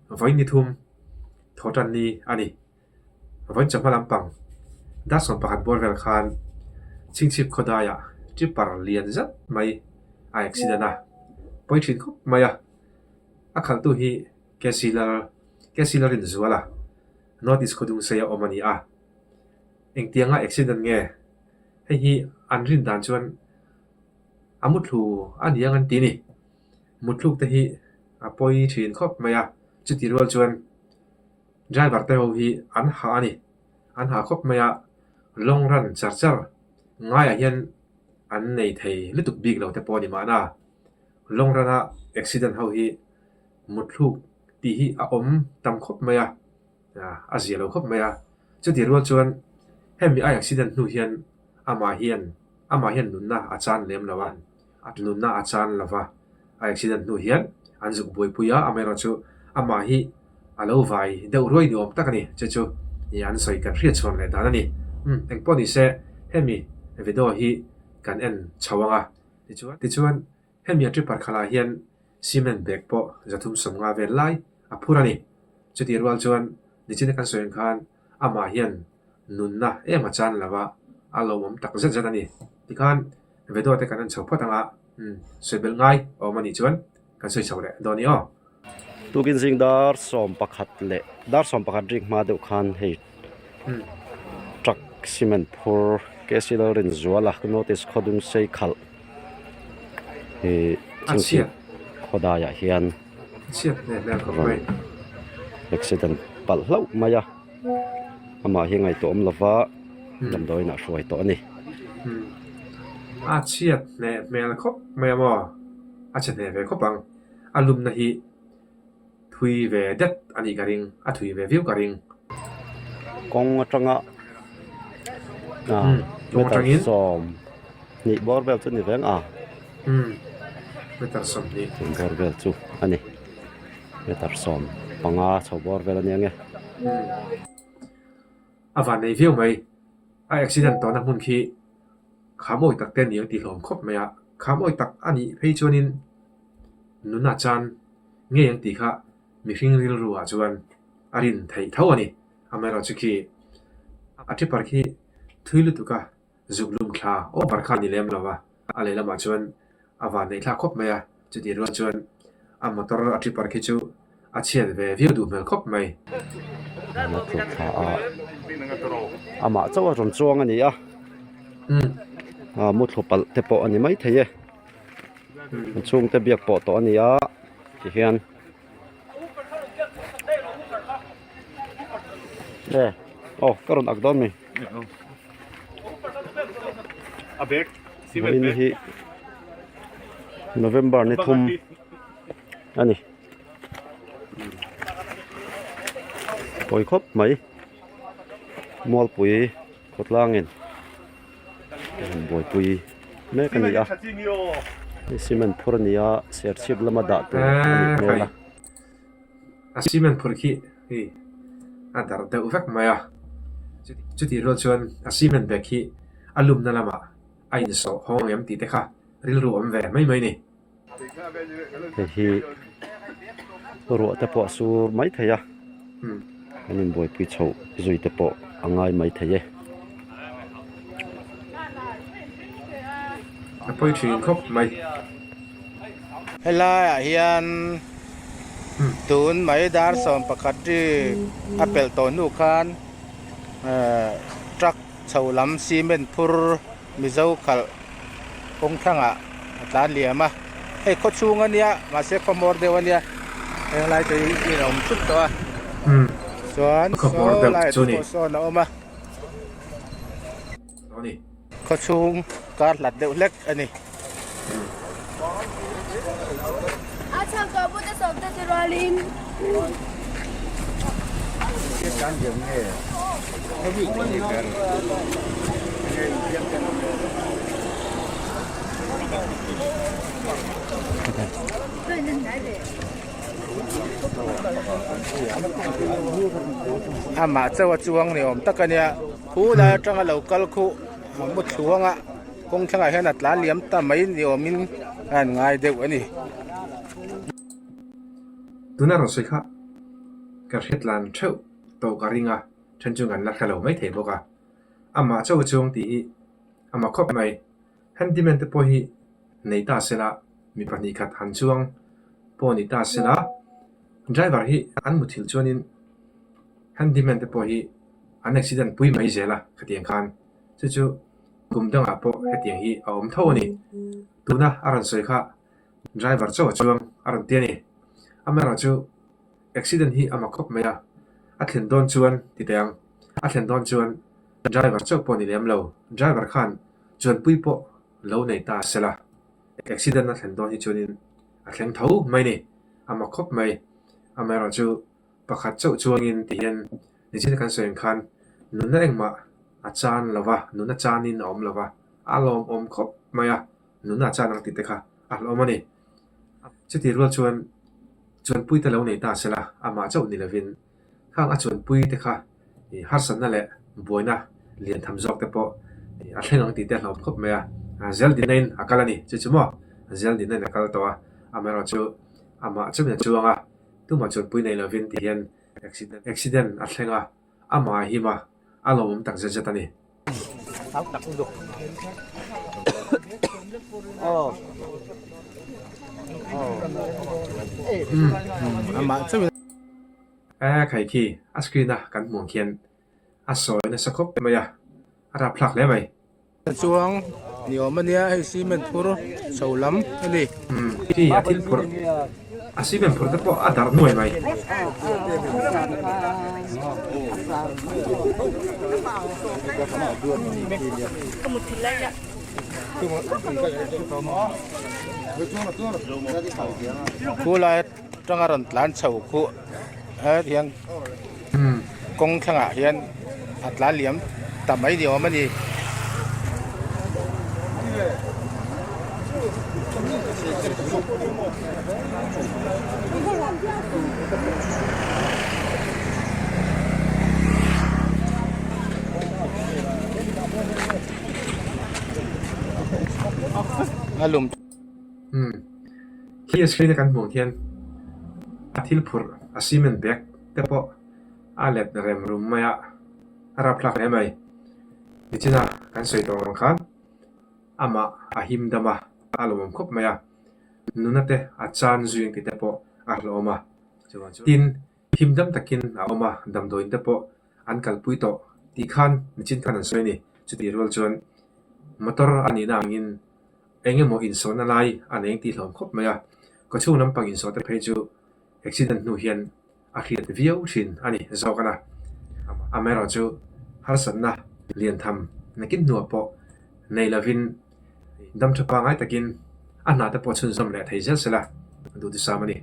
Vawi ni thum thaw tan ni a ni. Vawi chawhma lampang dar 11 bawr vel khan Chhingchhip khawdaiah tipper lian zet mai a accident a, pawi thin khawp mai a. A khalhtu hi KC Lal KC Lalrinzuala North East Khawdungseia awm a ni a. Engtianga accident nge hei hi an rin dan chuan a muthlu a ni ang an ti a ni. Muthluk te hi a pawi thin khawp mai a, chuti rual chuan driver te ho hi an hah a ni. An hah khawp mai a, long run char char ngaiah hian an nei thei lutuk bik lo te pawh a ni mahna. Long run a accident ho hi muthluk tih hi a awm tam khawp mai a, a zia lo khawp mai a. Chuti rual chuan hemi a accident hnu hian amah hian amah hian nunna a chan lem lo a. A nunna a chan lo va, a accident hnu hian an zuk buaipui a, amaherawhchu amah hi a lo vai deuh ruai ni awm tak a ni, chu chu ih an sawi kan hriat chhuan leh dan a ni. Umm engpawh ni se hemi video hi kan en chho ang a, tichuan tichuan hemi a tripper khalah hian cement bag pawh 350 vel lai a phur a ni. Chutih rual chuan nichina kan sawi ang khan amah hian nunna em a chan lo va, a lawmawm tak zet zet a ni. Tikhan video te kan en chho phawt ang a, umm sawi belh ngai a awm a nih chuan kan sawi chho leh dawn i aw. Tukin zing dar 11 leh dar 11 rik hma deuh khan hei truck cement phur KC Lalrinzuala North East Khawdung sei khalh hi chhingchhip khawdaiah hian rawn accident palh hlauh mai a. Amah hi ngaihtuah awm lova damdawiin ah hruai tawh a ni. A chhiat hneh hmel khawp mai a maw? A chhe hneh ve khawp ang. A lumna hi thui ve det a nih ka ring, a thui ve viau ka ring. Kawng atanga meter 20 bawr vel chu ni veng a. Meter 20. Bawr vel chu a ni. Meter 15 chho bawr vel a nia nge. A van nei viau mai. A accident tawhna hmun khi kham awi tak te a ni ang tih hlawm khawp mai a. Kham awi tak a nih phei chuanin nuna chan ngei ang tih kha mihring rilru ah chuan a rin theih tho a ni. Amaherawhchu khi a tipper khi thui lutuk a. Zuk lum thla over kha a ni lem lo a, a lehlamah chuan a van neih thlak khawp mai a, chutih rual chuan a motor a tripper khi chu a chhiat ve viau duh hmel khawp mai. A tluk thla a, amah chauh a rawn chuang a ni a, muthlu palh te pawh a ni maithei e, a chhungte biak pawh tawh a ni a tihian. E aw ka rawn ak dawn mi. Vawiin hi November ni thum a ni pawi khawp mai Mualpui khawtlangin buaipui mek a ni a cement phur a ni a serchhip lama dah tur a nih hmel a. A cement phur khi hei a darh deuh vek mai a, chutih rual chuan a cement bag hi a lumna lamah a insawh hawng em tih te kha rilru awm ve mai mai a ni. Hei hi ruah te pawh a sur mai thei a, an inbuaipui chhoh zui te pawh a ngai mai thei e. A pawi thin khawp mai. Helaiah hian tun mai dar 11 ri a pelh tawh hnu khan truck chho lam cement phur Mizo khalh kawng thlangah a tlan liam a, hei khaw chhung a nia mahse khaw hmawr deuh a nia heng lai te hi in a awm thut tawh a chuan saw laiah te pawh sawn a awm a khaw chhung kar hlat deuh hlek a ni. Amah chauh a chuang ni awm tak a nia khu lai atanga lo kal khuh mu thluang a. Kawng thlangah hian a tlan liam ta mai ni awmin a han ngai deuh a ni. Tuna rawn sawi kha ka hretlan theuh tawh ka ring a, then chu kan la hre lo maithei bawk a. Amah chauh chuang tih hi amah khawp mai. Handyman te pawh hi nei ta sela, mi pahnih khat han chuang pawh ni ta sela, driver hi an muthilh chuanin handyman te pawh hi an accident pui mai zel a khatiang khan. Chu chu kum dangah pawh hetiang hi a awm tho a ni. Tuna a rawn sawi kha driver chauh a chuang a rawn ti a ni. Amaherawhchu accident hi a mak khawp mai a, a thlen dawn chuan ti teh ang, a thlen dawn chuan driver chauh pawh ni lem lo, driver khan chuanpui pawh lo nei ta se la, accident a thlen dawn hi chuanin a thleng tho mai ni, a mak khawp mai. Amaherawhchu pakhat chauh chuangin ti hian nichin kan sawi ang khan nunna engmah a chan lo va, nunna chanin a awm lo va, a lawmawm khawp mai a, nunna a chan ang tih te kha a hlawm a ni. Chutih rual chuan chuanpui te lo nei ta se la, amah chauh ni lovin khang a chuanpui te kha harsatna leh buaina lian tham zawk te pawh a thleng ang tih te a hlawm khawp mai a. Zeldin in a kal a ni, chu chu maw? Zeldin in a kal tawh a, amaherawhchu amah chauhin a chuang a, tumah chuanpui nei lovin ti hian accident a thleng a, amah a him a, a lawmawm tak zet zet a ni. E khai khi a screen a kan hmuh ang khian a sawi nasa khawp mai a, a rapthlak hle mai. Chuang ni awm a nia hei cement phur chho lam a ni. Khi a thil phurh a cement phurh te pawh a darh nuai mai. Khu lai atanga rawn tlan chho khu hian kawng thlangah hian a tlan liam ta mai ni awm a ni. A lum. Umm khi a screen a kan hmuh ang hian a thil phurh a cement bag te pawh a let rem rum mai a a rapthlak hle mai nichina kan sawi tawh ang khan amah a him dam a a lawmawm khawp mai a nuna te a chan zui ang tih te pawh a hlawm a tin him dam takin a awm a damdawiin te pawh an kalpui tawh tih khan nichin khan an sawi a ni. Chutih rual chuan motor a nihna angin eng emaw insawhna lai a nei tih hlawm khawp mai a, kawchhung lampang insawh te phei chu accident hnu hian a hriat viau thin a ni zawk a na. Amaherawhchu harsatna lian tham nakin hnuah pawh nei lovin dam tha pangngai takin a hna te pawh chhunzawm leh thei zel sela duhthusam a ni.